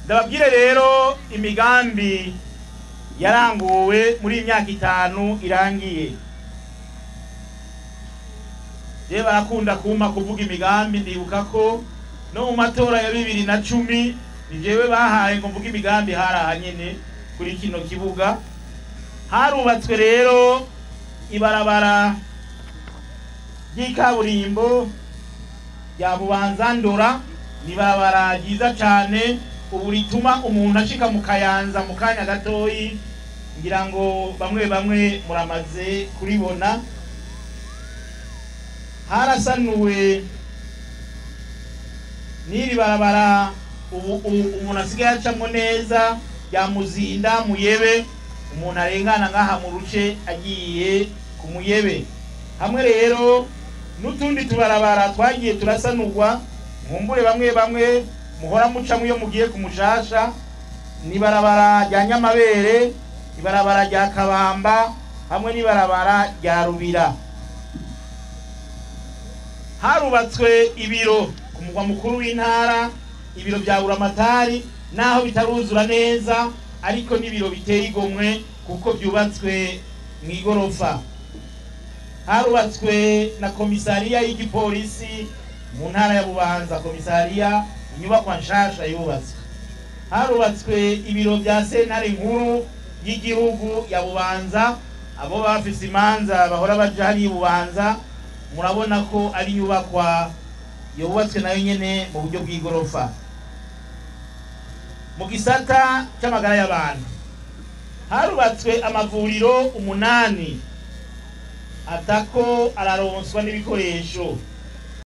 Ndababwire rero imigambi yaranguwe muri iyi myaka 5 irangiye. Je barakunda kumpa kuvuga imigambi, ndibuka ko no mu matora ya 2010 ni jewe bahaye ngo mvuge imigambi haraha nyene kuri kino kibuga. Harubatswe rero ibarabara ry'ikaburimbo rya Bubanza Ndora, ni ibarabara ryiza cane ubu rituma umuntu ashika mu Kayanza mu kanya gatoyi, ngira ngo bamwe bamwe muramaze kuribona. Harasanuwe n'iri barabara ubu umuntu asigaye acamwo neza rya Muzinda Muyebe, umuntu arengana ngaha mu ruce agiye ku Muyebe. Hamwe rero n'utundi tubarabara twagiye turasanurwa, nkumbure bamwe bamwe muhora mucamwo iyo mugiye ku Mushasha, ni barabara rya Nyamabere, ibarabara rya Kabamba hamwe n'ibarabara rya Rubira. Harubatswe ibiro ku mugwa mukuru w'intara, ibiro bya Buramatari, naho bitaruzura neza ariko n'ibiro biteye igomwe kuko byubatswe mu igorofa. Harubatswe na komisariya y'igipolisi mu ntara ya Bubanza, komisariya inyubakwa nshasha yubatswe. Harubatswe ibiro bya sentare nkuru y'igihugu ya Bubanza, abo bafise imanza bahora baja hariya i Bubanza murabona ko ari inyubakwa yubatswe nayo nyene mu buryo bw'igorofa. Mu gisata c'amagara y'abantu harubatswe amavuriro 8 atako araronswa n'ibikoresho.